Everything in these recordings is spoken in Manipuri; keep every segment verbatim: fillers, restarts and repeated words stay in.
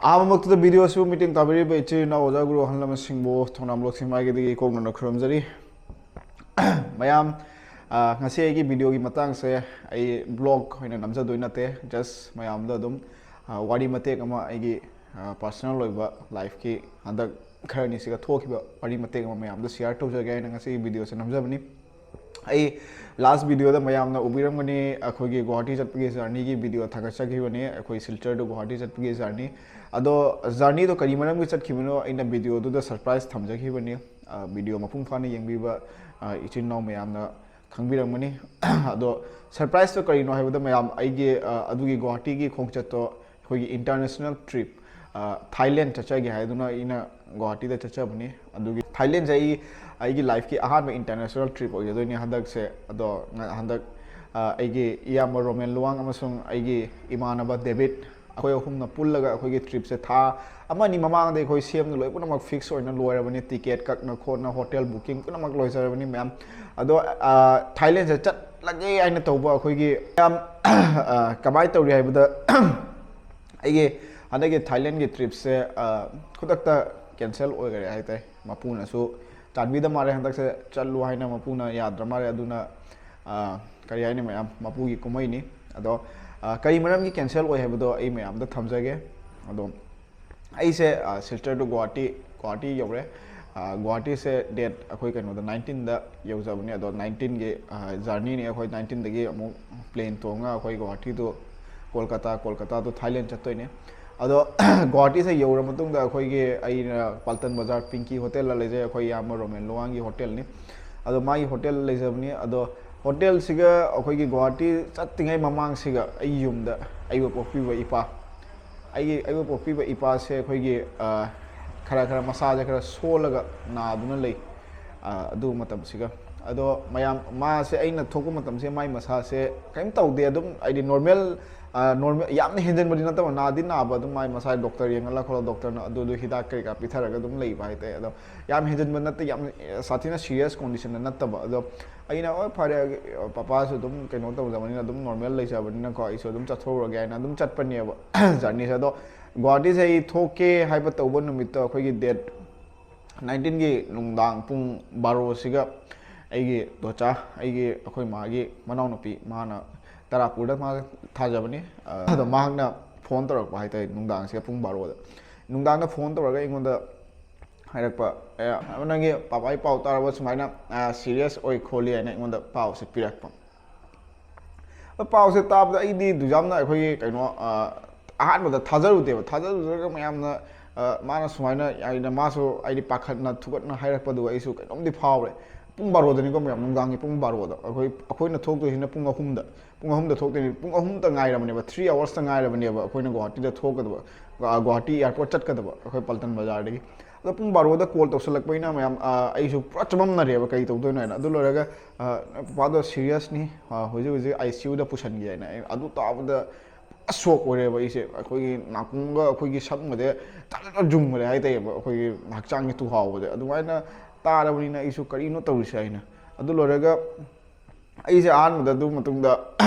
ꯑꯍꯥꯟꯕꯃꯛꯇꯗ video ꯑꯁꯤꯕꯨ ꯃꯤꯠꯌꯦꯡ ꯇꯥꯕꯤꯔꯤꯕ ꯏꯆꯤꯜ ꯏꯅꯥꯎ ꯑꯣꯖꯥ ꯒꯨꯔꯨ ꯑꯍꯜ ꯂꯃꯟꯁꯤꯡꯕꯨ ꯊꯧꯅꯥ ꯕ꯭ꯂꯣꯒꯁꯀꯤ ꯃꯥꯏꯀꯩꯗꯒꯤ ꯏꯀꯣꯛꯅꯅ ꯈꯨꯔꯨꯝꯖꯔꯤ꯫ ꯃꯌꯥꯝ, ꯑ, ꯉꯁꯤ ꯑꯩꯒꯤ videoꯒꯤ ꯃꯇꯥꯡꯁꯦ ꯑꯩ vlog ꯑꯣꯏꯅ ꯅꯝꯖꯗꯣꯏ ꯅꯠꯇꯦ, just ꯃꯌꯥꯝꯗ ꯑꯗꯨꯝ, ꯑ, ꯋꯥꯔꯤ ꯃꯇꯦꯛ ꯑꯃ, ꯑꯩꯒꯤ, ꯑ, personal ꯑꯣꯏꯕ lifeꯀꯤ ꯍꯟꯗꯛ ꯈꯔꯅꯤꯁꯤꯒ ꯊꯣꯛꯈꯤꯕ ꯋꯥꯔꯤ ꯃꯇꯦꯛ ꯑꯃ ꯃꯌꯥꯝꯗ share ꯇꯧꯖꯒꯦ ꯍꯥꯏꯅ ꯉꯁꯤꯒꯤ videoꯁꯦ ꯅꯝꯖꯕꯅꯤ꯫ ꯑꯩ last videoꯗ ꯃꯌꯥꯝꯅ ꯎꯕꯤꯔꯝꯒꯅꯤ, ꯑꯩꯈꯣꯏꯒꯤ ꯒꯨꯋꯥꯍꯥꯇꯤ ꯆꯠꯄꯒꯤ journeyꯒꯤ video ꯊꯥꯒꯠꯆꯈꯤꯕꯅꯤ, ꯑꯩꯈꯣꯏ ꯁꯤꯜꯆꯔꯗ ꯒꯨꯋꯥꯍꯥꯇꯤ ꯆꯠꯄꯒꯤ journey꯫ ꯑꯗꯣ journeyꯗꯣ ꯀꯔꯤ ꯃꯔꯝꯒꯤ ꯆꯠꯈꯤꯕꯅꯣ ꯑꯩꯅ videoꯗꯨꯗ surprise ꯊꯝꯖꯈꯤꯕꯅꯤ꯫ ꯑ, video ꯃꯄꯨꯡ ꯐꯥꯅ ꯌꯦꯡꯕꯤꯕ, ꯑ, ꯏꯆꯤꯟ ꯏꯅꯥꯎ ꯃꯌꯥꯝꯅ ꯈꯪꯕꯤꯔꯝꯒꯅꯤ꯫ ꯑꯗꯣ surpriseꯇꯣ ꯀꯔꯤꯅꯣ ꯍꯥꯏꯕꯗ, ꯃꯌꯥꯝ, ꯑꯩꯒꯤ, ꯑ, ꯑꯗꯨꯒꯤ ꯒꯨꯋꯥꯍꯥꯇꯤꯒꯤ ꯈꯣꯡꯆꯠꯇꯣ ꯑꯩꯈꯣꯏꯒꯤ international trip, ꯑ, ꯊꯥꯏꯂꯦꯟ ꯆꯠꯆꯒꯦ ꯍꯥꯏꯗꯨꯅ ꯑꯩꯅ ꯒꯨꯋꯥꯍꯥꯇꯤꯗ ꯆꯠꯆꯕꯅꯤ꯫ ꯑꯗꯨꯒꯤ ꯊꯥꯏꯂꯦꯟꯁꯦ ꯑꯩ, ꯑꯩꯒꯤ lifeꯀꯤ ꯑꯍꯥꯟꯕ international trip ꯑꯣꯏꯒꯗꯣꯏꯅꯤ ꯍꯟꯗꯛꯁꯦ꯫ ꯑꯗꯣ ꯉ-, ꯍꯟꯗꯛ, ꯑ, ꯑꯩꯒꯤ ꯏꯌꯥꯝꯕ ꯔꯣꯃꯦꯟ ꯂꯨꯋꯥꯡ ꯑꯃꯁꯨꯡ ꯑꯩꯒꯤ ꯏꯃꯥꯟꯅꯕ ꯗꯦꯕꯤꯠ, ꯑꯩꯈꯣꯏ ꯑꯍꯨꯝꯅ ꯄꯨꯜꯂꯒ ꯑꯩꯈꯣꯏꯒꯤ tripꯁꯦ ꯊꯥ ꯑꯃ ꯑꯅꯤ ꯃꯃꯥꯡꯗ ꯑꯩꯈꯣꯏ ꯁꯦꯝꯅ ꯂꯣꯏ ꯄꯨꯝꯅꯃꯛ fix ꯑꯣꯏꯅ ꯂꯣꯏꯔꯕꯅꯤ, ticket ꯀꯛꯅ ꯈꯣꯠꯅ, hotel booking ꯄꯨꯝꯅꯃꯛ ꯂꯣꯏꯖꯔꯕꯅꯤ ꯃꯌꯥꯝ꯫ ꯑꯗꯣ, ꯑ, ꯊꯥꯏꯂꯦꯟꯁꯦ ꯆꯠꯂꯒꯦ ꯍꯥꯏꯅ ꯇꯧꯕ ꯑꯩꯈꯣꯏꯒꯤ ꯃꯌꯥꯝ, ꯑ, ꯀꯃꯥꯏꯅ ꯇꯧꯔꯤ ꯍꯥꯏꯕꯗ, ꯑꯩꯒꯤ ꯍꯟꯗꯛꯀꯤ ꯊꯥꯏꯂꯦꯟꯒꯤ tripꯁꯦ, ꯑ, ꯈꯨꯗꯛꯇ cancel ꯑꯣꯏꯈꯔꯦ ꯍꯥꯏꯇꯥꯔꯦ꯫ ꯃꯄꯨꯅꯁꯨ ꯆꯥꯟꯕꯤꯗ ꯃꯥꯜꯂꯦ, ꯍꯟꯗꯛꯁꯦ ꯆꯠꯂꯨ ꯍꯥꯏꯅ ꯃꯄꯨꯅ ꯌꯥꯗ꯭ꯔ ꯃꯥꯜꯂꯦ꯫ ꯑꯗꯨꯅ, ꯑ, ꯀꯔꯤ ꯍꯥꯏꯅꯤ ꯃꯌꯥꯝ, ꯃꯄꯨꯒꯤ ꯀꯨꯝꯍꯩꯅꯤ꯫ ꯑꯗꯣ, ꯑ, ꯀꯔꯤ ꯃꯔꯝꯒꯤ cancel ꯑꯣꯏ ꯍꯥꯏꯕꯗꯣ ꯑꯩ ꯃꯌꯥꯝꯗ ꯊꯝꯖꯒꯦ꯫ ꯑꯗꯣ ꯑꯩꯁꯦ, ꯑ, ꯁꯤꯜꯆꯔꯗ ꯒꯨꯋꯥꯍꯥꯇꯤ, ꯒꯨꯋꯥꯍꯥꯇꯤ ꯌꯧꯔꯦ꯫ ꯑ, ꯒꯨꯋꯥꯍꯥꯇꯤꯁꯦ date ꯑꯩꯈꯣꯏ ꯀꯩꯅꯣꯗ nineteenꯗ ꯌꯧꯖꯕꯅꯤ꯫ ꯑꯗꯣ nineteenꯒꯤ, ꯑ, journeyꯅꯤ꯫ ꯑꯩꯈꯣꯏ nineteenꯗꯒꯤ ꯑꯃꯨꯛ plane ꯇꯣꯡꯉꯒ ꯑꯩꯈꯣꯏ ꯒꯨꯋꯥꯍꯥꯇꯤꯗꯨ ꯀꯣꯜꯀꯇꯥ, ꯀꯣꯜꯀꯇꯥꯗꯨ ꯊꯥꯏꯂꯦꯟ ꯆꯠꯇꯣꯏꯅꯦ꯫ ꯑꯗꯣ ꯒꯨꯋꯥꯍꯥꯇꯤꯁꯦ ꯌꯧꯔ ꯃꯇꯨꯡꯗ ꯑꯩꯈꯣꯏꯒꯤ, ꯑꯩꯅ ꯄꯥꯜꯇꯟ ꯕꯖꯥꯔ ꯄꯤꯡꯀꯤ ꯍꯣꯇꯦꯜꯗ ꯂꯩꯖꯩ, ꯑꯩꯈꯣꯏ ꯏꯌꯥꯝꯕ ꯔꯣꯃꯦꯟ ꯂꯨꯋꯥꯡꯒꯤ ꯍꯣꯇꯦꯜꯅꯤ꯫ ꯑꯗꯣ ꯃꯥꯒꯤ ꯍꯣꯇꯦꯜ ꯂꯩꯖꯕꯅꯤ꯫ ꯑꯗꯣ ꯍꯣꯇꯦꯜꯁꯤꯒ ꯑꯩꯈꯣꯏꯒꯤ ꯒꯨꯋꯥꯍꯥꯇꯤ ꯆꯠꯇ꯭ꯔꯤꯉꯩ ꯃꯃꯥꯡꯁꯤꯒ ꯑꯩ ꯌꯨꯝꯗ ꯑꯩꯕꯨ ꯄꯣꯛꯄꯤꯕ ꯏꯄꯥ, ꯑꯩꯒꯤ, ꯑꯩꯕꯨ ꯄꯣꯛꯄꯤꯕ ꯏꯄꯥꯁꯦ ꯑꯩꯈꯣꯏꯒꯤ, ꯑ, ꯈꯔ ꯈꯔ ꯃꯁꯥꯁꯦ ꯈꯔ ꯁꯣꯜꯂꯒ ꯅꯥꯗꯨꯅ ꯂꯩ, ꯑ, ꯑꯗꯨ ꯃꯇꯝꯁꯤꯒ꯫ ꯑꯗꯣ ꯃꯌꯥꯝ, ꯃꯥꯁꯦ ꯑꯩꯅ ꯊꯣꯛꯄ ꯃꯇꯝꯁꯦ ꯃꯥꯏ ꯃꯁꯥꯁꯦ ꯀꯔꯤꯝ ꯇꯧꯗꯦ, ꯑꯗꯨꯝ ꯍꯥꯏꯗꯤ normal ꯅꯣꯔꯃꯦꯜ ꯌꯥꯝꯅ ꯍꯦꯟꯖꯟꯕꯗꯤ ꯅꯠꯇꯕ, ꯅꯥꯗꯤ ꯅꯥꯕ, ꯑꯗꯨꯝ ꯃꯥꯏ ꯃꯁꯥꯏ ꯗꯣꯛꯇꯔ ꯌꯦꯡꯍꯜꯂ ꯈꯣꯠꯂ ꯗꯣꯛꯇꯔꯅ ꯑꯗꯨꯗꯨ ꯍꯤꯗꯥꯛ ꯀꯔꯤ ꯀꯥ ꯄꯤꯊꯔꯒ ꯑꯗꯨꯝ ꯂꯩꯕ ꯍꯥꯏꯇꯥꯔꯦ꯫ ꯑꯗꯣ ꯌꯥꯝ ꯍꯦꯟꯖꯟꯕ ꯅꯠꯇꯦ, ꯌꯥꯝ ꯁꯥꯊꯤꯅ ꯁꯤꯔꯤꯌꯁ ꯀꯣꯟꯗꯤꯁꯟꯗ ꯅꯠꯇꯕ꯫ ꯑꯗꯣ ꯑꯩꯅ, "ꯍꯣꯏ, ꯐꯔꯦ, ꯄꯄꯥꯁꯨ ꯑꯗꯨꯝ ꯀꯩꯅꯣ ꯇꯧꯖꯕꯅꯤꯅ, ꯑꯗꯨꯝ ꯅꯣꯔꯃꯦꯜ ꯂꯩꯖꯕꯅꯤꯅꯀꯣ, ꯑꯩꯁꯨ ꯑꯗꯨꯝ ꯆꯠꯊꯣꯛꯎꯔꯒꯦ" ꯍꯥꯏꯅ ꯑꯗꯨꯝ ꯆꯠꯄꯅꯦꯕ ꯖꯔꯅꯤꯁꯦ꯫ ꯑꯗꯣ ꯒꯨꯍꯥꯇꯤꯁꯦ ꯑꯩ ꯊꯣꯛꯀꯦ ꯍꯥꯏꯕ ꯇꯧꯕ ꯅꯨꯃꯤꯠꯇꯣ, ꯑꯩꯈꯣꯏꯒꯤ ꯗꯦꯠ ꯅꯥꯏꯟꯇꯤꯟꯒꯤ ꯅꯨꯡꯗꯥꯡ ꯄꯨꯡ ꯕꯥꯔꯣꯁꯤꯒ ꯑꯩꯒꯤ ꯗꯣꯆꯥ, ꯑꯩꯒꯤ, ꯑꯩꯈꯣꯏ ꯃꯥꯒꯤ ꯃꯅꯥꯎꯅꯨꯄꯤ, ꯃꯥꯅ ꯇꯔꯥꯄꯨꯔꯗ ꯃꯥ ꯊꯥꯖꯕꯅꯤ꯫ ꯑ, ꯑꯗꯣ ꯃꯍꯥꯛꯅ ꯐꯣꯟ ꯇꯧꯔꯛꯄ ꯍꯥꯏꯇꯥꯔꯦ, ꯅꯨꯡꯗꯥꯡꯁꯤꯗ ꯄꯨꯡ ꯕꯥꯔꯣꯗ꯫ ꯅꯨꯡꯗꯥꯡꯗ ꯐꯣꯟ ꯇꯧꯔꯒ ꯑꯩꯉꯣꯟꯗ ꯍꯥꯏꯔꯛꯄ, "ꯑꯦ, ꯅꯪꯒꯤ ꯄꯥꯄꯥꯒꯤ ꯄꯥꯎ ꯇꯥꯔꯕ? ꯁꯨꯃꯥꯏꯅ, ꯑ, ꯁꯤꯔꯤꯌꯁ ꯑꯣꯏ ꯈꯣꯠꯂꯤ" ꯍꯥꯏꯅ ꯑꯩꯉꯣꯟꯗ ꯄꯥꯎꯁꯦ ꯄꯤꯔꯛꯄ꯫ ꯑꯗꯣ ꯄꯥꯎꯁꯦ ꯇꯥꯕꯗ ꯑꯩꯗꯤ ꯑꯗꯨ ꯌꯥꯝꯅ, ꯑꯩꯈꯣꯏꯒꯤ ꯀꯩꯅꯣ, ꯑ, ꯑꯍꯥꯟꯕꯗ ꯊꯥꯖꯔꯨꯗꯦꯕ꯫ ꯊꯥꯖꯔꯨꯗ꯭ꯔꯒ ꯃꯌꯥꯝꯅ, ꯑ, ꯃꯥꯅ ꯁꯨꯃꯥꯏꯅ, ꯍꯥꯏꯅ ꯃꯥꯁꯨ, ꯍꯥꯏꯗꯤ, ꯄꯥꯈꯠꯅ ꯊꯨꯀꯠꯅ ꯍꯥꯏꯔꯛꯄꯗꯨꯒ ꯑꯩꯁꯨ ꯀꯩꯅꯣꯝꯗꯤ ꯐꯥꯎꯔꯦ꯫ ꯄꯨꯡ ꯕꯥꯔꯣꯗꯅꯤꯀꯣ ꯃꯌꯥꯝ, ꯅꯨꯡꯗꯥꯡꯒꯤ ꯄꯨꯡ ꯕꯥꯔꯣꯗ꯫ ꯑꯩꯈꯣꯏ, ꯑꯩꯈꯣꯏꯅ ꯊꯣꯛꯇꯣꯏꯁꯤꯅ ꯄꯨꯡ ꯑꯍꯨꯝꯗ, ꯄꯨꯡ ꯑꯍꯨꯝꯗ ꯊꯣꯛꯇꯣꯏꯅꯤ꯫ ꯄꯨꯡ ꯑꯍꯨꯝꯇ ꯉꯥꯏꯔꯕꯅꯦꯕ, ꯊ꯭ꯔꯤ ꯑꯋꯥꯔꯁꯇ ꯉꯥꯏꯔꯕꯅꯦꯕ ꯑꯩꯈꯣꯏꯅ ꯒꯨꯍꯥꯇꯤꯗ ꯊꯣꯛꯀꯗꯕ, ꯑ, ꯒꯨꯍꯥꯇꯤ ꯑꯦꯌꯥꯔꯄꯣꯔꯠ ꯆꯠꯀꯗꯕ, ꯑꯩꯈꯣꯏ ꯄꯜꯇꯟ ꯕꯖꯥꯔꯗꯒꯤ꯫ ꯑꯗꯣ ꯄꯨꯡ ꯕꯥꯔꯣꯗ ꯀꯣꯜ ꯇꯧꯁꯜꯂꯛꯄꯅꯤꯅ ꯃꯌꯥꯝ, ꯑ, ꯑꯩꯁꯨ ꯄꯨꯔꯥ ꯆꯃꯝꯅꯔꯦꯕ, ꯀꯩ ꯇꯧꯗꯣꯏꯅꯣ ꯍꯥꯏꯅ꯫ ꯑꯗꯨ ꯂꯣꯏꯔꯒ, ꯑ, "ꯄꯄꯥꯗꯣ ꯁꯤꯔꯤꯌꯁꯅꯤ, ꯑ, ꯍꯧꯖꯤꯛ ꯍꯧꯖꯤꯛ ꯑꯥꯏ ꯁꯤ ꯌꯨꯗ ꯄꯨꯁꯟꯒꯦ" ꯍꯥꯏꯅ꯫ ꯑꯩ ꯑꯗꯨ ꯇꯥꯕꯗ ꯄꯨꯔꯥ ꯁꯣꯛ ꯑꯣꯏꯔꯦꯕ ꯑꯩꯁꯦ꯫ ꯑꯩꯈꯣꯏꯒꯤ ꯅꯥꯀꯣꯡꯒ ꯑꯩꯈꯣꯏꯒꯤ ꯁꯝꯒꯗꯤ ꯖꯔ ꯖꯔ ꯌꯨꯡꯕꯅꯦ ꯍꯥꯏꯇꯥꯔꯦꯕ, ꯑꯩꯈꯣꯏꯒꯤ ꯍꯛꯆꯥꯡꯒꯤ ꯇꯨꯍꯥꯎꯕꯗ꯫ ꯑꯗꯨꯃꯥꯏꯅ ꯇꯥꯔꯕꯅꯤꯅ ꯑꯩꯁꯨ ꯀꯔꯤꯅꯣ ꯇꯧꯔꯤꯁꯦ ꯍꯥꯏꯅ꯫ ꯑꯗꯨ ꯂꯣꯏꯔꯒ ꯑꯩꯁꯦ ꯑꯍꯥꯟꯕꯗ ꯑꯗꯨ ꯃꯇꯨꯡꯗ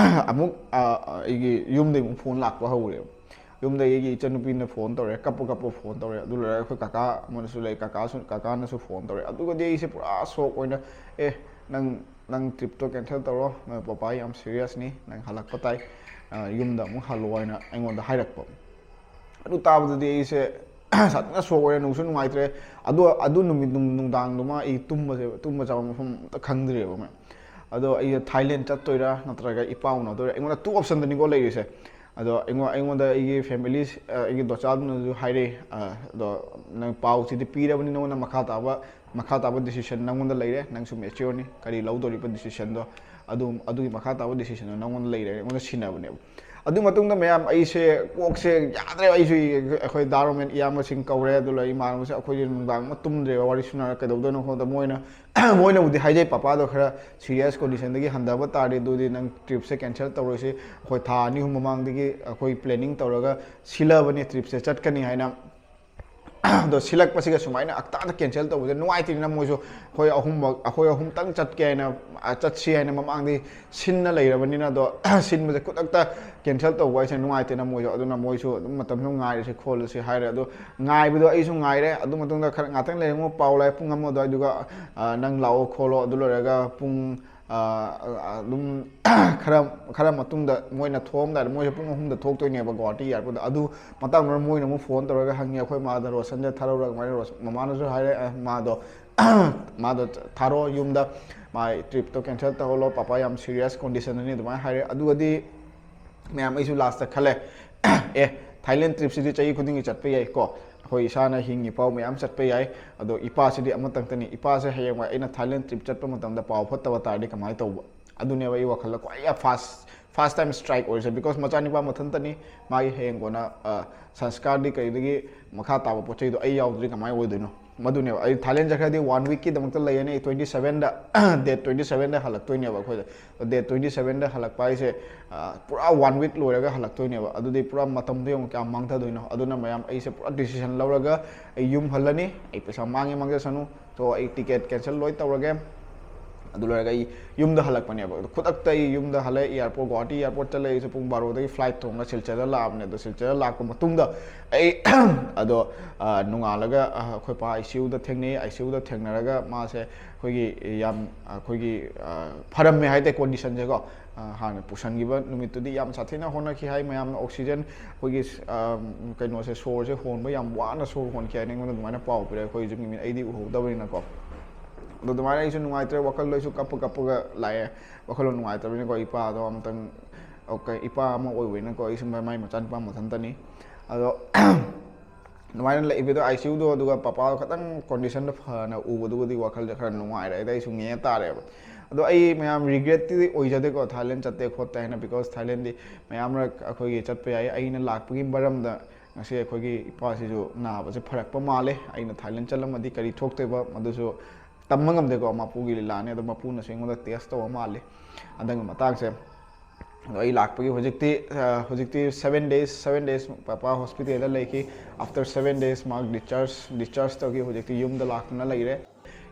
ꯑꯃꯨꯛ, ꯑ, ꯑꯩꯒꯤ ꯌꯨꯝꯗꯒꯤ ꯑꯃꯨꯛ ꯐꯣꯟ ꯂꯥꯛꯄ ꯍꯧꯔꯦꯕ꯫ ꯌꯨꯝꯗꯒꯤ ꯑꯩꯒꯤ ꯏꯆꯟꯅꯨꯄꯤꯅ ꯐꯣꯟ ꯇꯧꯔꯦ, ꯀꯞꯄ ꯀꯞꯄ ꯐꯣꯟ ꯇꯧꯔꯦ꯫ ꯑꯗꯨ ꯂꯣꯏꯔꯒ ꯑꯩꯈꯣꯏ ꯀꯀꯥ ꯑꯃꯅꯁꯨ ꯂꯩ, ꯀꯀꯥꯁꯨ, ꯀꯀꯥꯅꯁꯨ ꯐꯣꯟ ꯇꯧꯔꯦ꯫ ꯑꯗꯨꯒꯗꯤ ꯑꯩꯁꯦ ꯄꯨꯔꯥ ꯁꯣꯛ ꯑꯣꯏꯅ, "ꯑꯦ, ꯅꯪ, ꯅꯪ ꯇ꯭ꯔꯤꯞꯇꯣ ꯀꯦꯟꯁꯦꯜ ꯇꯧꯔꯣ, ꯅꯣꯏ ꯄꯄꯥ ꯌꯥꯝ ꯁꯤꯔꯤꯌꯁꯅꯤ, ꯅꯪ ꯍꯜꯂꯛꯄ ꯇꯥꯏ, ꯑ, ꯌꯨꯝꯗ ꯑꯃꯨꯛ ꯍꯜꯂꯣ" ꯍꯥꯏꯅ ꯑꯩꯉꯣꯟꯗ ꯍꯥꯏꯔꯛꯄ꯫ ꯑꯗꯨ ꯇꯥꯕꯗꯗꯤ ꯑꯩꯁꯦ ꯁꯥꯊꯤꯅ ꯁꯣꯛ ꯑꯣꯏꯔꯦ, ꯅꯨꯡꯁꯨ ꯅꯨꯡꯉꯥꯏꯇ꯭ꯔꯦ꯫ ꯑꯗꯣ ꯑꯗꯨ ꯅꯨꯃꯤꯠ ꯅꯨꯡ-, ꯅꯨꯡꯗꯥꯡꯗꯨꯃ ꯑꯩ ꯇꯨꯝꯕꯁꯦ, ꯇꯨꯝꯕ ꯆꯥꯕ ꯃꯐꯝ ꯑꯝꯇ ꯈꯪꯗ꯭ꯔꯦꯕ ꯃꯌꯥꯝ꯫ ꯑꯗꯣ ꯑꯩꯁꯦ ꯊꯥꯏꯂꯦꯟ ꯆꯠꯇꯣꯏꯔꯥ ꯅꯠꯇ꯭ꯔꯒ ꯏꯄꯥ ꯎꯅꯗꯣꯏꯔꯥ? ꯑꯩꯉꯣꯟꯗ ꯇꯨ ꯑꯣꯞꯁꯟꯗꯅꯤꯀꯣ ꯂꯩꯔꯤꯁꯦ꯫ ꯑꯗꯣ ꯑꯩꯉꯣꯟ-, ꯑꯩꯉꯣꯟꯗ ꯑꯩꯒꯤ ꯐꯦꯃꯤꯂꯤ, ꯑ, ꯑꯩꯒꯤ ꯗꯣꯆꯥꯗꯨꯅꯁꯨ ꯍꯥꯏꯔꯛꯑꯦ, ꯑ, "ꯑꯗꯣ ꯅꯪ ꯄꯥꯎꯁꯤꯗꯤ ꯄꯤꯔꯕꯅꯤ, ꯅꯉꯣꯟꯗ ꯃꯈꯥ ꯇꯥꯕ, ꯃꯈꯥ ꯇꯥꯕ ꯗꯤꯁꯤꯖꯟ ꯅꯪꯉꯣꯟꯗ ꯂꯩꯔꯦ, ꯅꯪꯁꯨ ꯃꯦꯆꯤꯌꯣꯔꯅꯤ, ꯀꯔꯤ ꯂꯧꯗꯣꯔꯤꯕ ꯗꯤꯁꯤꯖꯟꯗꯣ, ꯑꯗꯨ, ꯑꯗꯨꯒꯤ ꯃꯈꯥ ꯇꯥꯕ ꯗꯤꯁꯤꯖꯟꯗꯣ ꯅꯪꯉꯣꯟꯗ ꯂꯩꯔꯦ", ꯑꯩꯉꯣꯟꯗ ꯁꯤꯟꯅꯕꯅꯦꯕ꯫ ꯑꯗꯨ ꯃꯇꯨꯡꯗ ꯃꯌꯥꯝ ꯑꯩꯁꯦ ꯀꯣꯛꯁꯦ ꯌꯥꯗ꯭ꯔꯦ꯫ ꯑꯩꯁꯨ ꯑꯩꯈꯣꯏ ꯗꯥ ꯔꯣꯃꯦꯟ ꯏꯌꯥꯝꯕꯁꯤꯡ ꯀꯧꯔꯦ, ꯑꯗꯨ ꯂꯣꯏꯔꯒ ꯏꯃꯥꯟꯅꯕꯁꯤꯡ, ꯑꯩꯈꯣꯏꯁꯦ ꯅꯨꯡꯗꯥꯡ ꯑꯃ ꯇꯨꯝꯗ꯭ꯔꯦꯕ, ꯋꯥꯔꯤ ꯁꯨꯅꯔ ꯀꯩꯗꯧꯗꯣꯏꯅꯣ ꯈꯪꯗ꯫ ꯃꯣꯏꯅ ꯃꯣꯏꯅꯕꯨꯗꯤ ꯍꯥꯏꯖꯩ, "ꯄꯄꯥꯗꯣ ꯈꯔ ꯁꯤꯔꯤꯌꯁ ꯀꯣꯟꯗꯤꯁꯟꯗꯒꯤ ꯍꯟꯊꯕ ꯇꯥꯔꯗꯤ ꯑꯗꯨꯗꯤ ꯅꯪ ꯇ꯭ꯔꯤꯞꯁꯦ ꯀꯦꯟꯁꯦꯜ ꯇꯧꯔꯣꯏꯁꯤ, ꯑꯩꯈꯣꯏ ꯊꯥ ꯑꯅꯤ ꯑꯍꯨꯝ ꯃꯃꯥꯡꯗꯒꯤ ꯑꯩꯈꯣꯏ ꯄ꯭ꯂꯦꯅꯤꯡ ꯇꯧꯔꯒ ꯁꯤꯜꯂꯕꯅꯤ ꯇ꯭ꯔꯤꯞꯁꯦ ꯆꯠꯀꯅꯤ" ꯍꯥꯏꯅ꯫ ꯑꯗꯣ ꯁꯤꯜꯂꯛꯄꯁꯤꯒ ꯁꯨꯃꯥꯏꯅ ꯑꯛꯇꯥꯗ ꯀꯦꯟꯁꯦꯜ ꯇꯧꯕꯁꯦ ꯅꯨꯡꯉꯥꯏꯇꯦꯅ ꯃꯣꯏꯁꯨ꯫ ꯑꯩꯈꯣꯏ ꯑꯍꯨꯝꯃꯛ, ꯑꯩꯈꯣꯏ ꯑꯍꯨꯝꯇꯪ ꯆꯠꯀꯦ ꯍꯥꯏꯅ, ꯑ, ꯆꯠꯁꯤ ꯍꯥꯏꯅ ꯃꯃꯥꯡꯗꯤ ꯁꯤꯟꯅ ꯂꯩꯔꯕꯅꯤꯅ, ꯑꯗꯣ ꯁꯤꯟꯕꯁꯦ ꯈꯨꯗꯛꯇ ꯀꯦꯟꯁꯦꯜ ꯇꯧꯕ ꯍꯥꯏꯁꯦ ꯅꯨꯡꯉꯥꯏꯇꯦꯅ ꯃꯣꯏꯁꯨ꯫ ꯑꯗꯨꯅ ꯃꯣꯏꯁꯨ ꯑꯗꯨꯝ ꯃꯇꯝꯁꯨ ꯉꯥꯏꯔꯁꯤ ꯈꯣꯠꯂꯁꯤ ꯍꯥꯏꯔꯦ꯫ ꯑꯗꯣ ꯉꯥꯏꯕꯗꯣ ꯑꯩꯁꯨ ꯉꯥꯏꯔꯦ꯫ ꯑꯗꯨ ꯃꯇꯨꯡꯗ ꯈꯔ ꯉꯥꯛꯇꯪ ꯂꯩꯔꯒ ꯑꯃꯨꯛ ꯄꯥꯎ ꯂꯥꯛꯑꯦ, ꯄꯨꯡ ꯑꯃ ꯑꯗꯨꯋꯥꯏꯗꯨꯒ, ꯑ, "ꯅꯪ ꯂꯥꯛꯑꯣ ꯈꯣꯠꯂꯣ, ꯑꯗꯨ ꯂꯣꯏꯔꯒ ꯄꯨꯡ, ꯑ, ꯑ, ꯑꯗꯨꯝ ꯈꯔ, ꯈꯔ ꯃꯇꯨꯡꯗ ꯃꯣꯏꯅ ꯊꯣꯛꯑꯝꯗꯥꯏꯗ", ꯃꯣꯏꯁꯦ ꯄꯨꯡ ꯑꯍꯨꯝꯗ ꯊꯣꯛꯇꯣꯏꯅꯦꯕ ꯒꯨꯋꯥꯍꯥꯇꯤ ꯑꯦꯌꯥꯔꯄꯣꯔꯠꯇ꯫ ꯑꯗꯨ ꯃꯇꯥꯡꯗꯨꯗ ꯃꯣꯏꯅ ꯑꯃꯨꯛ ꯐꯣꯟ ꯇꯧꯔꯒ ꯍꯪꯉꯤ ꯑꯩꯈꯣꯏ ꯃꯥꯗ, "ꯔꯣꯁꯟꯁꯦ ꯊꯥꯔꯛꯎꯔ ꯀꯃꯥꯏꯅ?" ꯔꯣꯁꯟ ꯃꯃꯥꯅꯁꯨ ꯍꯥꯏꯔꯦ, "ꯑꯦ, ꯃꯥꯗꯣ, ꯃꯥꯗꯣ ꯊꯥꯔꯣ ꯌꯨꯝꯗ, ꯃꯥꯏ ꯇ꯭ꯔꯤꯞꯇꯣ ꯀꯦꯟꯁꯦꯜ ꯇꯧꯍꯜꯂꯣ, ꯄꯄꯥ ꯌꯥꯝ ꯁꯤꯔꯤꯌꯁ ꯀꯣꯟꯗꯤꯁꯟꯗꯅꯤ", ꯑꯗꯨꯃꯥꯏꯅ ꯍꯥꯏꯔꯦ꯫ ꯑꯗꯨꯒꯗꯤ ꯃꯌꯥꯝ, ꯑꯩꯁꯨ ꯂꯥꯁꯇ ꯈꯜꯂꯦ, "ꯑꯦ, ꯊꯥꯏꯂꯦꯟ ꯇ꯭ꯔꯤꯞꯁꯤꯗꯤ ꯆꯍꯤ ꯈꯨꯗꯤꯡꯒꯤ ꯆꯠꯄ ꯌꯥꯏꯀꯣ, ꯑꯩꯈꯣꯏ ꯏꯁꯥꯅ ꯍꯤꯡꯉꯤ ꯐꯥꯎ ꯃꯌꯥꯝ ꯆꯠꯄ ꯌꯥꯏ, ꯑꯗꯣ ꯏꯄꯥꯁꯤꯗꯤ ꯑꯃꯇꯪꯇꯅꯤ, ꯏꯄꯥꯁꯦ ꯍꯌꯦꯡꯋꯥꯏ ꯑꯩꯅ ꯊꯥꯏꯂꯦꯟ ꯇ꯭ꯔꯤꯞ ꯆꯠꯄ ꯃꯇꯝꯗ ꯄꯥꯎ ꯐꯠꯇꯕ ꯇꯥꯔꯗꯤ ꯀꯃꯥꯏꯅ ꯇꯧꯕ?" ꯑꯗꯨꯅꯦꯕ ꯑꯩ ꯋꯥꯈꯜꯗ ꯈ꯭ꯋꯥꯏ ꯐꯥꯁ ꯐꯥꯔꯁ ꯇꯥꯏꯝ ꯁ꯭ꯇ꯭ꯔꯥꯏꯛ ꯑꯣꯏꯔꯤꯁꯦ꯫ ꯕꯤꯀꯣꯁ ꯃꯆꯥꯅꯤꯄꯥ ꯃꯊꯟꯇꯅꯤ, ꯃꯥꯒꯤ ꯍꯌꯦꯡ ꯀꯣꯟꯅ, ꯑ, ꯁꯪꯁꯀꯥꯔꯗꯤ ꯀꯩꯗꯒꯤ ꯃꯈꯥ ꯇꯥꯕ ꯄꯣꯠ ꯆꯩꯗꯣ ꯑꯩ ꯌꯥꯎꯗ꯭ꯔꯗꯤ ꯀꯃꯥꯏꯅ ꯑꯣꯏꯗꯣꯏꯅꯣ? ꯃꯗꯨꯅꯦꯕ꯫ ꯑꯩ ꯊꯥꯏꯂꯦꯟ ꯆꯠꯈ꯭ꯔꯗꯤ ꯋꯥꯟ ꯋꯤꯛꯀꯤꯗꯃꯛꯇ ꯂꯩꯔꯅꯤ꯫ ꯑꯩ ꯇ꯭ꯋꯦꯟꯇꯤ ꯁꯕꯦꯟꯗ, ꯗꯦꯠ ꯇ꯭ꯋꯦꯟꯇꯤ ꯁꯕꯦꯟꯗ ꯍꯜꯂꯛꯇꯣꯏꯅꯦꯕ ꯑꯩꯈꯣꯏꯗ꯫ ꯗꯦꯠ ꯇ꯭ꯋꯦꯟꯇꯤ ꯁꯕꯦꯟꯗ ꯍꯜꯂꯛꯄ ꯍꯥꯏꯁꯦ, ꯑ, ꯄꯨꯔꯥ ꯋꯥꯟ ꯋꯤꯛ ꯂꯣꯏꯔꯒ ꯍꯜꯂꯛꯇꯣꯏꯅꯦꯕ꯫ ꯑꯗꯨꯗꯤ ꯄꯨꯔꯥ ꯃꯇꯝꯗꯣ ꯌꯦꯡꯉꯨ ꯀꯌꯥꯝ ꯃꯥꯡꯊꯗꯣꯏꯅꯣ꯫ ꯑꯗꯨꯅ ꯃꯌꯥꯝ, ꯑꯩꯁꯦ ꯄꯨꯔꯥ ꯗꯤꯁꯤꯖꯟ ꯂꯧꯔꯒ ꯑꯩ ꯌꯨꯝ ꯍꯜꯂꯅꯤ꯫ ꯑꯩ ꯄꯩꯁꯥ ꯃꯥꯡꯉꯦ ꯃꯥꯡꯖꯁꯅꯨ, ꯁꯣ ꯑꯩ ꯇꯤꯀꯦꯠ ꯀꯦꯟꯁꯦꯜ ꯂꯣꯏ ꯇꯧꯔꯒꯦ꯫ ꯑꯗꯨ ꯂꯣꯏꯔꯒ ꯑꯩ ꯌꯨꯝꯗ ꯍꯜꯂꯛꯄꯅꯦꯕ꯫ ꯑꯗꯣ ꯈꯨꯗꯛꯇ ꯑꯩ ꯌꯨꯝꯗ ꯍꯜꯂꯛꯑꯦ, ꯑꯦꯌꯥꯔꯄꯣꯔꯠ, ꯒꯨꯋꯥꯍꯥꯇꯤ ꯑꯦꯌꯥꯔꯄꯣꯔꯠ ꯆꯠꯂꯦ꯫ ꯑꯩꯁꯦ ꯄꯨꯡ ꯕꯥꯔꯣꯗꯒꯤ ꯐ꯭ꯂꯥꯏꯠ ꯇꯣꯡꯉꯒ ꯁꯤꯜꯆꯔꯗ ꯂꯥꯛꯑꯕꯅꯦ꯫ ꯑꯗꯣ ꯁꯤꯜꯆꯔꯗ ꯂꯥꯛꯄ ꯃꯇꯨꯡꯗ ꯑꯩ ꯑꯗꯣ, ꯑ, ꯅꯣꯡꯉꯥꯜꯂꯒ, ꯑ, ꯑꯩꯈꯣꯏ ꯄꯥ ꯑꯥꯏ ꯁꯤ ꯌꯨꯗ ꯊꯦꯡꯅꯩ꯫ ꯑꯥꯏ ꯁꯤ ꯌꯨꯗ ꯊꯦꯡꯅꯔꯒ ꯃꯥꯁꯦ ꯑꯩꯈꯣꯏꯒꯤ ꯌꯥꯝ, ꯑꯩꯈꯣꯏꯒꯤ, ꯑ, ꯐꯔꯝꯃꯦ ꯍꯥꯏꯇꯥꯔꯦ ꯀꯣꯟꯗꯤꯁꯟꯁꯦꯀꯣ꯫ ꯑ, ꯍꯥꯟꯅ ꯄꯨꯁꯟꯈꯤꯕ ꯅꯨꯃꯤꯠꯇꯨꯗꯤ ꯌꯥꯝ ꯁꯥꯊꯤꯅ ꯍꯣꯠꯅꯈꯤ ꯍꯥꯏ ꯃꯌꯥꯝꯅ꯫ ꯑꯣꯛꯁꯤꯖꯟ ꯑꯩꯈꯣꯏꯒꯤ, ꯑ, ꯀꯩꯅꯣꯁꯦ, ꯁꯣꯔꯁꯦ ꯍꯣꯟꯕ ꯌꯥꯝ ꯋꯥꯅ ꯁꯣꯔ ꯍꯣꯟꯈꯤ ꯍꯥꯏꯅ ꯑꯩꯉꯣꯟꯗ ꯑꯗꯨꯃꯥꯏꯅ ꯄꯥꯎ ꯄꯤꯔꯛꯑꯦ, ꯑꯩꯈꯣꯏ ꯌꯨꯝꯒꯤ ꯃꯤꯅ, ꯑꯩꯗꯤ ꯎꯍꯧꯗꯕꯅꯤꯅꯀꯣ꯫ ꯑꯗꯣ ꯑꯗꯨꯃꯥꯏꯅ ꯑꯩꯁꯨ ꯅꯨꯡꯉꯥꯏꯇ꯭ꯔꯦ, ꯋꯥꯈꯜꯗꯣ ꯑꯩꯁꯨ ꯀꯞꯄ ꯀꯞꯄꯒ ꯂꯥꯛꯑꯦ꯫ ꯋꯥꯈꯜꯗꯣ ꯅꯨꯡꯉꯥꯏꯇꯕꯅꯤꯅꯀꯣ, ꯏꯄꯥꯗꯣ ꯑꯃꯇꯪ, ꯑꯣꯀꯦ, ꯏꯄꯥ ꯑꯃ ꯑꯣꯏꯕꯅꯤꯅꯀꯣ, ꯑꯩꯁꯨ ꯃꯥꯏ ꯃꯆꯥꯅꯨꯄꯥ ꯃꯊꯟꯇꯅꯤ꯫ ꯑꯗꯣ ꯑꯗꯨꯃꯥꯏꯅ ꯂꯩꯕꯗꯣ ꯑꯥꯏ ꯁꯤ ꯌꯨꯗꯣ, ꯑꯗꯨꯒ ꯄꯄꯥꯗꯣ ꯈꯤꯇꯪ ꯀꯣꯟꯗꯤꯁꯟꯗꯣ ꯐꯅ ꯎꯕꯗꯨꯕꯨꯗꯤ ꯋꯥꯈꯜꯁꯦ ꯈꯔ ꯅꯨꯡꯉꯥꯏꯔꯦ꯫ ꯑꯗꯩ ꯑꯩꯁꯨ ꯉꯦ ꯇꯥꯔꯦꯕ꯫ ꯑꯗꯣ ꯑꯩ ꯃꯌꯥꯝ ꯔꯤꯒ꯭ꯔꯦꯠꯇꯤ ꯑꯣꯏꯖꯗꯦꯀꯣ, ꯊꯥꯏꯂꯦꯟ ꯆꯠꯇꯦ ꯈꯣꯠꯇꯦ ꯍꯥꯏꯅ, because ꯊꯥꯏꯂꯦꯟꯗꯤ ꯃꯌꯥꯝ ꯃꯔꯛ ꯑꯩꯈꯣꯏꯒꯤ ꯆꯠꯄ ꯌꯥꯏ꯫ ꯑꯩꯅ ꯂꯥꯛꯄꯒꯤ ꯃꯔꯝꯗ ꯉꯁꯤ ꯑꯩꯈꯣꯏꯒꯤ ꯏꯄꯥꯁꯤꯁꯨ ꯅꯥꯕꯁꯦ ꯐꯔꯛꯄ ꯃꯥꯜꯂꯦ꯫ ꯑꯩꯅ ꯊꯥꯏꯂꯦꯟ ꯆꯠꯂꯝꯃꯗꯤ ꯀꯔꯤ ꯊꯣꯛꯇꯣꯏꯕ, ꯃꯗꯨꯁꯨ ꯇꯝꯕ ꯉꯝꯗꯦꯀꯣ, ꯃꯄꯨꯒꯤ ꯂꯤꯂꯥꯅꯤ꯫ ꯑꯗꯣ ꯃꯄꯨꯅꯁꯨ ꯑꯩꯉꯣꯟꯗ ꯇꯦꯁ ꯇꯧꯕ ꯃꯥꯜꯂꯦ ꯍꯟꯗꯛꯀꯤ ꯃꯇꯥꯡꯁꯦ꯫ ꯑꯗꯣ ꯑꯩ ꯂꯥꯛꯄꯒꯤ ꯍꯧꯖꯤꯛꯇꯤ, ꯑ, ꯍꯧꯖꯤꯛꯇꯤ seven days, seven days papa ꯍꯣꯁꯄꯤꯇꯥꯜꯗ ꯂꯩꯈꯤ꯫ After seven days ꯃꯍꯥꯛ discharge, discharge ꯇꯧꯈꯤ꯫ ꯍꯧꯖꯤꯛꯇꯤ ꯌꯨꯝꯗ ꯂꯥꯛꯇꯨꯅ ꯂꯩꯔꯦ꯫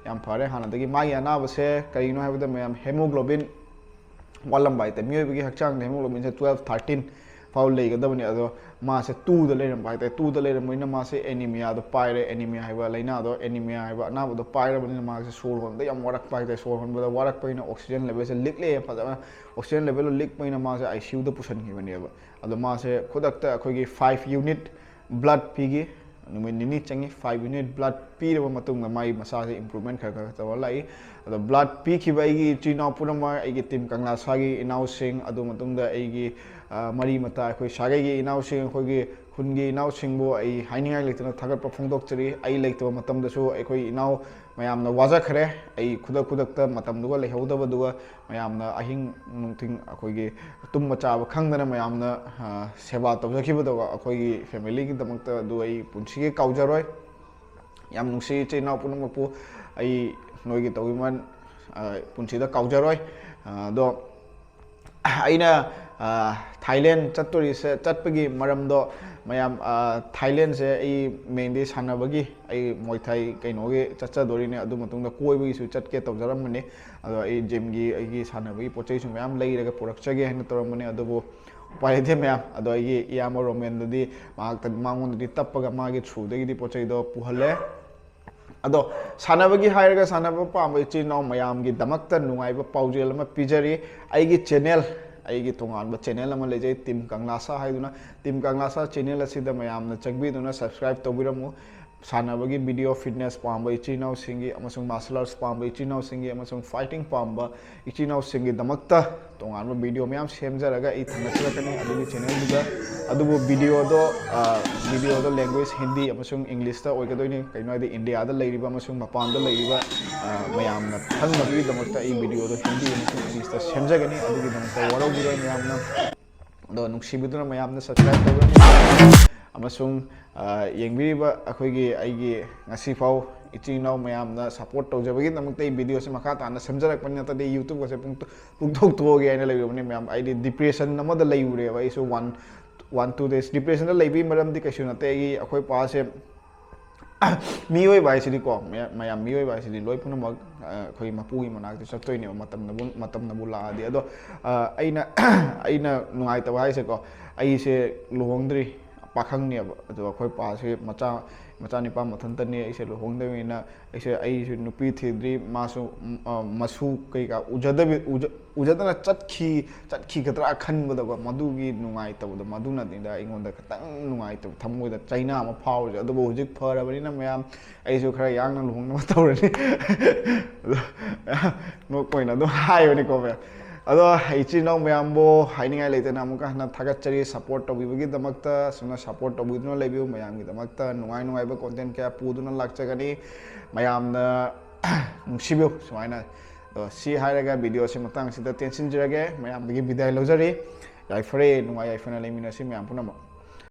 ꯌꯥꯝ ꯐꯔꯦ꯫ ꯍꯥꯟꯅꯗꯒꯤ ꯃꯥꯒꯤ ꯑꯅꯥꯕꯁꯦ ꯀꯔꯤꯅꯣ ꯍꯥꯏꯕꯗ, ꯃꯌꯥꯝ hemoglobin ꯋꯥꯠꯂꯝꯕ ꯍꯥꯏꯇꯥꯔꯦ꯫ ꯃꯤꯑꯣꯏꯕꯒꯤ ꯍꯛꯆꯥꯡꯗ hemoglobinꯁꯦ twelve, thirteen ꯐꯥꯎ ꯂꯩꯒꯗꯕꯅꯤ꯫ ꯑꯗꯣ ꯃꯥꯁꯦ twoꯗ ꯂꯩꯔꯝꯕ ꯍꯥꯏꯇꯥꯔꯦ꯫ Twoꯗ ꯂꯩꯔꯝꯕꯅꯤꯅ ꯃꯥꯁꯦ anemiaꯗꯣ ꯄꯥꯏꯔꯦ꯫ Anemia ꯍꯥꯏꯕ ꯂꯥꯏꯅꯥꯗꯣ, anemia ꯍꯥꯏꯕ ꯑꯅꯥꯕꯗꯣ ꯄꯥꯏꯔꯕꯅꯤꯅ ꯃꯥꯁꯦ ꯁꯣꯔ ꯍꯣꯟꯕꯗ ꯌꯥꯝ ꯋꯥꯔꯛꯄ ꯍꯥꯏꯇꯥꯔꯦ꯫ ꯁꯣꯔ ꯍꯣꯟꯕꯗ ꯋꯥꯔꯛꯄꯅꯤꯅ oxygen levelꯁꯦ ꯂꯤꯛꯂꯛꯑꯦ ꯐꯖꯅ꯫ Oxygen levelꯗꯣ ꯂꯤꯛꯄꯅꯤꯅ ꯃꯥꯁꯦ ICUꯗ ꯄꯨꯁꯤꯟꯈꯤꯕꯅꯦꯕ꯫ ꯑꯗꯣ ꯃꯥꯁꯦ ꯈꯨꯗꯛꯇ ꯑꯩꯈꯣꯏꯒꯤ five unit blood ꯄꯤꯈꯤ꯫ ꯅꯨꯃꯤꯠ ꯅꯤꯅꯤ ꯆꯪꯉꯤ꯫ Five unit blood ꯄꯤꯔꯕ ꯃꯇꯨꯡꯗ ꯃꯥꯒꯤ ꯃꯁꯥꯁꯦ improvement ꯈꯔ ꯈꯔ ꯇꯧꯔ ꯂꯥꯛꯏ꯫ ꯑꯗꯣ blood ꯄꯤꯈꯤꯕ ꯑꯩꯒꯤ ꯏꯆꯤꯜ ꯏꯅꯥꯎ ꯄꯨꯝꯅꯃꯛ, ꯑꯩꯒꯤ ꯇꯤꯝ ꯀꯪꯂꯥ ꯁꯥꯒꯤ ꯏꯅꯥꯎꯁꯤꯡ, ꯑꯗꯨ ꯃꯇꯨꯡꯗ ꯑꯩꯒꯤ, ꯑ, ꯃꯔꯤ ꯃꯇꯥ, ꯑꯩꯈꯣꯏ ꯁꯥꯒꯩꯒꯤ ꯏꯅꯥꯎꯁꯤꯡ, ꯑꯩꯈꯣꯏꯒꯤ ꯈꯨꯟꯒꯤ ꯏꯅꯥꯎꯁꯤꯡꯕꯨ ꯑꯩ ꯍꯥꯏꯅꯤꯡꯉꯥꯏ ꯂꯩꯇꯅ ꯊꯥꯒꯠꯄ ꯐꯣꯡꯗꯣꯛꯆꯔꯤ꯫ ꯑꯩ ꯂꯩꯇꯕ ꯃꯇꯝꯗꯁꯨ ꯑꯩꯈꯣꯏ ꯏꯅꯥꯎ ꯃꯌꯥꯝꯅ ꯋꯥꯖꯈ꯭ꯔꯦ꯫ ꯑꯩ ꯈꯨꯗꯛ ꯈꯨꯗꯛꯇ ꯃꯇꯝꯗꯨꯒ ꯂꯩꯍꯧꯗꯕꯗꯨꯒ ꯃꯌꯥꯝꯅ ꯑꯍꯤꯡ ꯅꯨꯡꯊꯤꯜ ꯑꯩꯈꯣꯏꯒꯤ ꯇꯨꯝꯕ ꯆꯥꯕ ꯈꯪꯗꯅ ꯃꯌꯥꯝꯅ, ꯑ, ꯁꯦꯕꯥ ꯇꯧꯖꯈꯤꯕꯗꯣ ꯑꯩꯈꯣꯏꯒꯤ familyꯒꯤꯗꯃꯛꯇ ꯑꯗꯨ ꯑꯩ ꯄꯨꯟꯁꯤꯒꯤ ꯀꯥꯎꯖꯔꯣꯏ꯫ ꯌꯥꯝ ꯅꯨꯡꯁꯤ ꯏꯆꯤꯜ ꯏꯅꯥꯎ ꯄꯨꯝꯅꯃꯛꯄꯨ꯫ ꯑꯩ ꯅꯣꯏꯒꯤ ꯇꯧꯕꯤꯃꯜ, ꯑ, ꯄꯨꯟꯁꯤꯗ ꯀꯥꯎꯖꯔꯣꯏ꯫ ꯑ, ꯑꯗꯣ ꯑꯩꯅ, ꯑ, ꯊꯥꯏꯂꯦꯟ ꯆꯠꯇꯣꯔꯤꯁꯦ, ꯆꯠꯄꯒꯤ ꯃꯔꯝꯗꯣ ꯃꯌꯥꯝ, ꯑ, ꯊꯥꯏꯂꯦꯟꯁꯦ ꯑꯩ mainly ꯁꯥꯟꯅꯕꯒꯤ, ꯑꯩ ꯃꯣꯏ ꯊꯥꯏ ꯀꯩꯅꯣꯒꯤ ꯆꯠꯆꯗꯣꯔꯤꯅꯦ꯫ ꯑꯗꯨ ꯃꯇꯨꯡꯗ ꯀꯣꯏꯕꯒꯤꯁꯨ ꯆꯠꯀꯦ ꯇꯧꯖꯔꯝꯕꯅꯦ꯫ ꯑꯗꯣ ꯑꯩ gymꯒꯤ ꯑꯩꯒꯤ ꯁꯥꯟꯅꯕꯒꯤ ꯄꯣꯠ ꯆꯩꯁꯨ ꯃꯌꯥꯝ ꯂꯩꯔꯒ ꯄꯨꯔꯛꯆꯒꯦ ꯍꯥꯏꯅ ꯇꯧꯔꯝꯕꯅꯦ꯫ ꯑꯗꯨꯕꯨ ꯎꯄꯥꯏ ꯂꯩꯇꯦ ꯃꯌꯥꯝ꯫ ꯑꯗꯣ ꯑꯩꯒꯤ ꯏꯌꯥꯝꯕ ꯔꯣꯃꯦꯟꯗꯗꯤ ꯃꯍꯥꯛꯇ, ꯃꯉꯣꯟꯗꯗꯤ ꯇꯞꯄꯒ ꯃꯥꯒꯤ throughꯗꯒꯤꯗꯤ ꯄꯣꯠ ꯆꯩꯗꯣ ꯄꯨꯍꯜꯂꯦ꯫ ꯑꯗꯣ ꯁꯥꯟꯅꯕꯒꯤ ꯍꯥꯏꯔꯒ, ꯁꯥꯟꯅꯕ ꯄꯥꯝꯕ ꯏꯆꯤꯜ ꯏꯅꯥꯎ ꯃꯌꯥꯝꯒꯤꯗꯃꯛꯇ ꯅꯨꯡꯉꯥꯏꯕ ꯄꯥꯎꯖꯦꯜ ꯑꯃ ꯄꯤꯖꯔꯤ꯫ ꯑꯩꯒꯤ channel, ꯑꯩꯒꯤ ꯇꯣꯉꯥꯟꯕ channel ꯑꯃ ꯂꯩꯖꯩ, ꯇꯤꯝ ꯀꯪꯂꯥꯁꯥ ꯍꯥꯏꯗꯨꯅ꯫ ꯇꯤꯝ ꯀꯪꯂꯥꯁꯥ channel ꯑꯁꯤꯗ ꯃꯌꯥꯝꯅ ꯆꯪꯕꯤꯗꯨꯅ subscribe ꯇꯧꯕꯤꯔꯝꯃꯨ꯫ ꯁꯥꯟꯅꯕꯒꯤ video, fitness ꯄꯥꯝꯕ ꯏꯆꯤꯜ ꯏꯅꯥꯎꯁꯤꯡꯒꯤ ꯑꯃꯁꯨꯡ martial arts ꯄꯥꯝꯕ ꯏꯆꯤꯜ ꯏꯅꯥꯎꯁꯤꯡꯒꯤ ꯑꯃꯁꯨꯡ fighting ꯄꯥꯝꯕ ꯏꯆꯤꯜ ꯏꯅꯥꯎꯁꯤꯡꯒꯤꯗꯃꯛꯇ ꯇꯣꯉꯥꯟꯕ video ꯃꯌꯥꯝ ꯁꯦꯝꯖꯔꯒ ꯑꯩ ꯊꯝꯒꯠꯆꯔꯛꯀꯅꯤ ꯑꯗꯨꯒꯤ channelꯗꯨꯗ꯫ ꯑꯗꯨꯕꯨ videoꯗꯣ, ꯑ, videoꯗꯣ language ꯍꯤꯟꯗꯤ ꯑꯃꯁꯨꯡ Englishꯇ ꯑꯣꯏꯒꯗꯣꯏꯅꯤ꯫ ꯀꯩꯅꯣ ꯍꯥꯏꯗꯤ, ꯏꯟꯗꯤꯌꯥꯗ ꯂꯩꯔꯤꯕ ꯑꯃꯁꯨꯡ ꯃꯄꯥꯟꯗ ꯂꯩꯔꯤꯕ, ꯑ, ꯃꯌꯥꯝꯅ ꯈꯪꯅꯕꯒꯤꯗꯃꯛꯇ ꯑꯩ videoꯗꯣ ꯍꯤꯟꯗꯤ ꯑꯃꯁꯨꯡ Englishꯇ ꯁꯦꯝꯖꯒꯅꯤ꯫ ꯑꯗꯨꯒꯤꯗꯃꯛꯇ ꯋꯥꯔꯧꯕꯤꯔꯣꯏ ꯃꯌꯥꯝꯅ꯫ ꯑꯗꯣ ꯅꯨꯡꯁꯤꯕꯤꯗꯨꯅ ꯃꯌꯥꯝꯅ subscribe ꯇꯧꯕꯤꯔꯝꯃꯨ꯫ ꯑꯃꯁꯨꯡ, ꯑ, ꯌꯦꯡꯕꯤꯔꯤꯕ ꯑꯩꯈꯣꯏꯒꯤ, ꯑꯩꯒꯤ ꯉꯁꯤꯐꯥꯎ ꯏꯆꯤꯜ ꯏꯅꯥꯎ ꯃꯌꯥꯝꯅ support ꯇꯧꯖꯕꯒꯤꯗꯃꯛꯇ ꯑꯩ videoꯁꯦ ꯃꯈꯥ ꯇꯥꯅ ꯁꯦꯝꯖꯔꯛꯄꯅꯤ, ꯅꯠꯇ꯭ꯔꯗꯤ YouTubeꯀꯁꯦ ꯄꯨꯡ-, ꯄꯨꯡꯊꯣꯛ ꯇꯣꯛꯑꯒꯦ ꯍꯥꯏꯅ ꯂꯩꯔꯨꯕꯅꯦ ꯃꯌꯥꯝ꯫ ꯑꯩꯗꯤ depression ꯑꯃꯗ ꯂꯩꯔꯨꯔꯦꯕ ꯑꯩꯁꯨ one, one two days depressionꯗ ꯂꯩꯕꯒꯤ ꯃꯔꯝꯗꯤ ꯀꯩꯁꯨ ꯅꯠꯇꯦ꯫ ꯑꯩꯒꯤ, ꯑꯩꯈꯣꯏ ꯄꯥꯁꯦ ꯃꯤꯑꯣꯏꯕ ꯍꯥꯏꯁꯤꯗꯤꯀꯣ, ꯃꯌꯥꯝ, ꯃꯌꯥꯝ ꯃꯤꯑꯣꯏꯕ ꯍꯥꯏꯁꯤꯗꯤ ꯂꯣꯏ ꯄꯨꯝꯅꯃꯛ, ꯑ, ꯑꯩꯈꯣꯏ ꯃꯄꯨꯒꯤ ꯃꯅꯥꯛꯇ ꯆꯠꯇꯣꯏꯅꯦꯕ, ꯃꯇꯝꯅꯕꯨ, ꯃꯇꯝꯅꯕꯨ ꯂꯥꯛꯑꯗꯤ꯫ ꯑꯗꯣ, ꯑ, ꯑꯩꯅ, ꯑꯩꯅ ꯅꯨꯡꯉꯥꯏꯇꯕ ꯍꯥꯏꯁꯦꯀꯣ, ꯑꯩꯁꯦ ꯂꯨꯍꯣꯡꯗ꯭ꯔꯤ, ꯄꯥꯈꯪꯅꯦꯕ꯫ ꯑꯗꯣ ꯑꯩꯈꯣꯏ ꯄꯥꯁꯦ ꯃꯆꯥ, ꯃꯆꯥꯅꯤꯄꯥ ꯃꯊꯟꯇꯅꯦ, ꯑꯩꯁꯦ ꯂꯨꯍꯣꯡꯗꯕꯅꯤꯅ, ꯑꯩꯁꯦ, ꯑꯩꯁꯨ ꯅꯨꯄꯤ ꯊꯤꯗ꯭ꯔꯤ, ꯃꯥꯁꯨ, ꯎꯝ, ꯑ, ꯃꯁꯨ ꯀꯩꯀꯥ ꯎꯖꯗꯕꯤ-, ꯎꯖ-, ꯎꯖꯗꯅ ꯆꯠꯈꯤ, ꯆꯠꯈꯤꯒꯗ꯭ꯔꯥ ꯈꯟꯕꯗꯀꯣ, ꯃꯗꯨꯒꯤ ꯅꯨꯡꯉꯥꯏꯇꯕꯗꯣ, ꯃꯗꯨꯅꯅꯤꯗ ꯑꯩꯉꯣꯟꯗ ꯈꯤꯇꯪ ꯅꯨꯡꯉꯥꯏꯇꯕ, ꯊꯃꯣꯏꯗ ꯆꯩꯅꯥ ꯑꯃ ꯐꯥꯎꯔꯤꯁꯦ꯫ ꯑꯗꯨꯕꯨ ꯍꯧꯖꯤꯛ ꯐꯔꯕꯅꯤꯅ ꯃꯌꯥꯝ, ꯑꯩꯁꯨ ꯈꯔ ꯌꯥꯡꯅ ꯂꯨꯍꯣꯡꯅꯕ ꯇꯧꯔꯅꯤ꯫ ꯑꯗꯣ, ꯅꯣꯛꯄ ꯑꯣꯏꯅ ꯑꯗꯨꯝ ꯍꯥꯏꯕꯅꯤꯀꯣ ꯃꯌꯥꯝ꯫ ꯑꯗꯣ ꯏꯆꯤꯜ ꯏꯅꯥꯎ ꯃꯌꯥꯝꯕꯨ ꯍꯥꯏꯅꯤꯡꯉꯥꯏ ꯂꯩꯇꯅ ꯑꯃꯨꯛꯀ ꯍꯟꯅ ꯊꯥꯒꯠꯆꯔꯤ, support ꯇꯧꯕꯤꯕꯒꯤꯗꯃꯛꯇ꯫ ꯁꯨꯝꯅ support ꯇꯧꯕꯤꯗꯨꯅ ꯂꯩꯕꯤꯌꯨ꯫ ꯃꯌꯥꯝꯒꯤꯗꯃꯛꯇ ꯅꯨꯡꯉꯥꯏ ꯅꯨꯡꯉꯥꯏꯕ content ꯀꯌꯥ ꯄꯨꯗꯨꯅ ꯂꯥꯛꯆꯒꯅꯤ꯫ ꯃꯌꯥꯝꯅ ꯅꯨꯡꯁꯤꯕꯤꯌꯨ ꯁꯨꯃꯥꯏꯅ꯫ ꯑꯗꯣ ꯁꯤ ꯍꯥꯏꯔꯒ videoꯁꯤ ꯃꯇꯥꯡꯁꯤꯗ ꯇꯦꯟꯁꯤꯟꯖꯔꯒꯦ꯫ ꯃꯌꯥꯝꯗꯒꯤ ꯕꯤꯗꯥꯏ ꯂꯧꯖꯔꯤ꯫ ꯌꯥꯏꯐꯔꯦ, ꯅꯨꯡꯉꯥꯏ ꯌꯥꯏꯐꯅ ꯂꯩꯃꯤꯟꯅꯁꯤ ꯃꯌꯥꯝ ꯄꯨꯝꯅꯃꯛ꯫